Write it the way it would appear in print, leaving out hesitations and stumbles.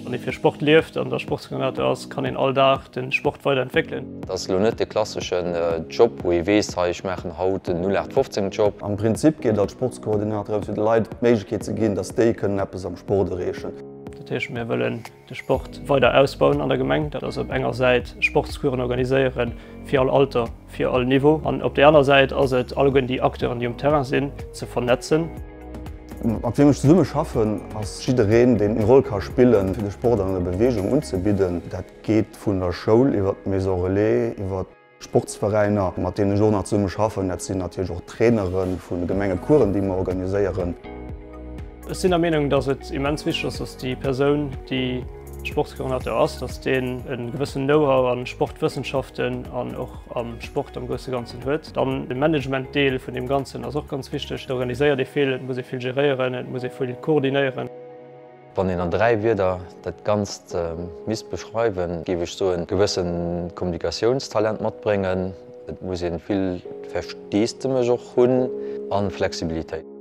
Wann ee fir Sport lieft an da Sportskoordinator ass, kann een all Dag de Sport weider entwéckelen. Et ass elo net de klasseschen Job, wou ee weess, hei ech maachen haut den 0815 Job. Am Prinzip geet et als Sportskoordinator drëms, fir de Leit d'Méiglechkeet ze ginn, dass déi kënnen eppes am Sport erreechen. Dat heescht, mir wëllen de Sport weider ausbauen an der Gemeng. Dat ass op enger Säit Sportscoursen organiséieren fir all Alter, fir all Niveau an op där aner Säit ass et alleguerten déi Acteuren, déi um Terrain sinn, ze vernetzen. Mat wiem ech zesumme schaffen, ass jiddereen, deen eng Roll ka spillen, fir de Sport an der Beweegung unzebidden. Dat geet vun der Schoul iwwer d'Maison Relais, iwwer d'Sportsveräiner, mat deenen ech och nach zesumme schaffen. Dat sinn natierlech och d'Trainere vun de Gemengecoursen, déi mer organiséieren. Ech sinn der Meenung, dass et immens wichteg ass, dass déi Persoun, déi Sportskoordinateur ass, dass deen e gewëssen Know-how a Sportwëssenschaften an och am Sport am grousse Ganzen huet. Dann de Management-Deel vun deem Ganzen ass och ganz wichteg. Et organiséiert ee vill, et muss ee vill geréieren, et muss ee vill koordinéieren. Wann een an 3 Wierder dat Ganzt misst beschreiwen, géif ech soen, gewësse Kommunikatiounstalent matbréngen, et muss ee vill Versteesdemech och hunn a Flexibilitéit.